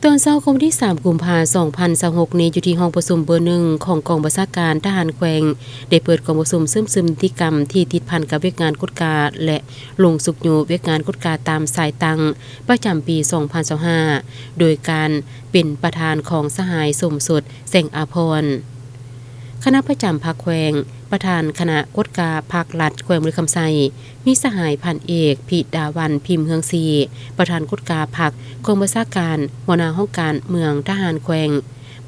ຕອນເຊົ້າຂອງວັນທີສາມ ກຸມພາ ສອງພັນຊາວຫົກນີ້ ຢູ່ທີ່ຫ້ອງປະຊຸມເບີໜຶ່ງຂອງກອງບັນຊາການທະຫານແຂວງ ໄດ້ເປີດກອງປະຊຸມເຊື່ອມຊຶມນິຕິກຳທີ່ຕິດພັນກັບວຽກງານກວດກາ ແລະ ລົງຊຸກຍູ້ວຽກງານກວດກາຕາມສາຍຕັ້ງ ປະຈຳປີສອງພັນຊາວຫ້າ ໂດຍການເປັນປະທານຂອງສະຫາຍ ສົມສົດ ແສງອາພອນ. ຄະນະປະຈຳພັກແຂວງ, ປະທານຄະນະກວດກາພັກລັດແຂວງບໍລິຄຳໄຊ, ມີສະຫາຍພັນເອກ ພິດາວັນ ພິມເຮືອງສີ, ປະທານກວດກາພັກ, ກອງບັນຊາການ, ຫົວໜ້າຫ້ອງການເມືອງ, ທະຫານແຂວງ,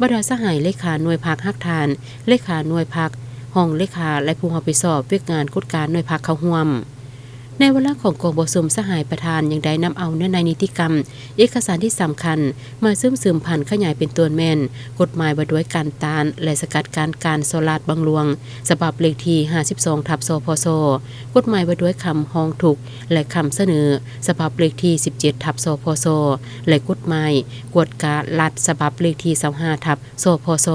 ບັນດາສະຫາຍເລຂາໜ່ວຍພັກຮາກຖານ, ເລຂາໜ່ວຍພັກ, ຮອງເລຂາ ແລະ ຜູ້ຮັບຜິດຊອບວຽກງານກວດກາໜ່ວຍພັກເຂົ້າຮ່ວມ. ໃນວາລະຂອງກອງປະຊຸມ, ສະຫາຍປະທານຍັງໄດ້ນຳເອົາເນື້ອໃນນິຕິກຳ ເອກະສານທີ່ສຳຄັນ ມາເຊື່ອມຊຶມຜັນຂະຫຍາຍເປັນຕົ້ນແມ່ນ ກົດໝາຍວ່າດ້ວຍການຕ້ານ ແລະ ສະກັດກັ້ນການສໍ້ລາດບັງຫຼວງ ສະບັບເລກທີຫ້າສິບສອງ ທັບ ສພຊ, ກົດໝາຍວ່າດ້ວຍຄຳຮ້ອງທຸກ ແລະ ຄຳສະເໜີ ສະບັບເລກທີສິບເຈັດ ທັບ ສພຊ ແລະ ກົດໝາຍກວດກາລັດ ສະບັບເລກທີຊາວຫ້າ ທັບ ສພຊ.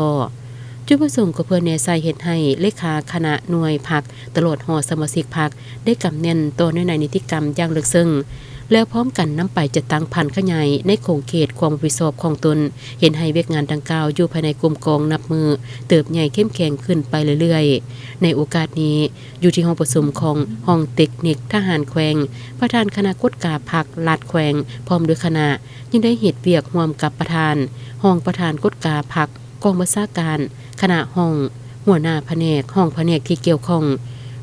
ຈຸດປະສົງກໍເພື່ອແນໃສ່ເຮັດໃຫ້ເລຂາຄະນະໜ່ວຍພັກ ຕະຫຼອດຮອດສະມາຊິກພັກ ໄດ້ກຳແໜ້ນຕໍ່ເນື້ອໃນນິຕິກຳຢ່າງເລິກເຊິ່ງ ແລ້ວພ້ອມກັນນຳໄປຈັດຕັ້ງຜັນຂະຫຍາຍໃນຂົງເຂດຄວາມຮັບຜິດຊອບຂອງຕົນ, ເຮັດໃຫ້ວຽກງານດັ່ງກ່າວຢູ່ພາຍໃນກົມກອງນັບມື້ເຕີບໃຫຍ່ເຂັ້ມແຂງຂຶ້ນໄປເລື້ອຍໆ. ໃນໂອກາດນີ້, ຢູ່ທີ່ຫ້ອງປະຊຸມຂອງຫ້ອງເຕັກນິກທະຫານແຂວງ, ປະທານຄະນະກວດກາພັກລັດແຂວງ ພ້ອມດ້ວຍຄະນະ ຍັງໄດ້ເຮັດວຽກຮ່ວມກັບປະທານ, ຮອງປະທານກວດກາພັກ, ກອງບັນຊາການ, ຄະນະຫ້ອງ, ຫົວໜ້າພະແນກ, ຫ້ອງພະແນກທີ່ກ່ຽວຂ້ອງ,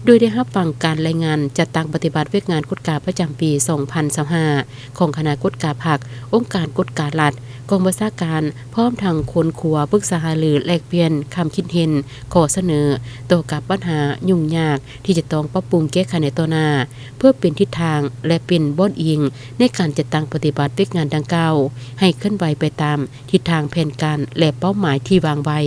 ໂດຍໄດ້ຮັບຟັງການລາຍງານຈັດຕັ້ງປະຕິບັດວຽກງານກວດກາປະຈຳປີສອງພັນຊາວຫ້າ ຂອງຄະນະກວດກາພັກ, ອົງການກວດກາລັດ, ກອງບັນຊາການ, ພ້ອມທັງຄົ້ນຄວ້າ, ປຶກສາຫາລື, ແລກປ່ຽນຄຳຄິດເຫັນ, ຂໍ້ສະເໜີຕໍ່ກັບບັນຫາຫຍຸ້ງຍາກທີ່ຈະຕ້ອງປັບປຸງແກ້ໄຂໃນຕໍ່ໜ້າ, ເພື່ອເປັນທິດທາງ ແລະ ເປັນບ່ອນອີງໃນການຈັດຕັ້ງປະຕິບັດວຽກງານດັ່ງກ່າວ ໃຫ້ເຄື່ອນໄຫວໄປຕາມ ທິດທາງແຜນການ ແລະ ເປົ້າໝາຍທີ່ວາງໄວ້.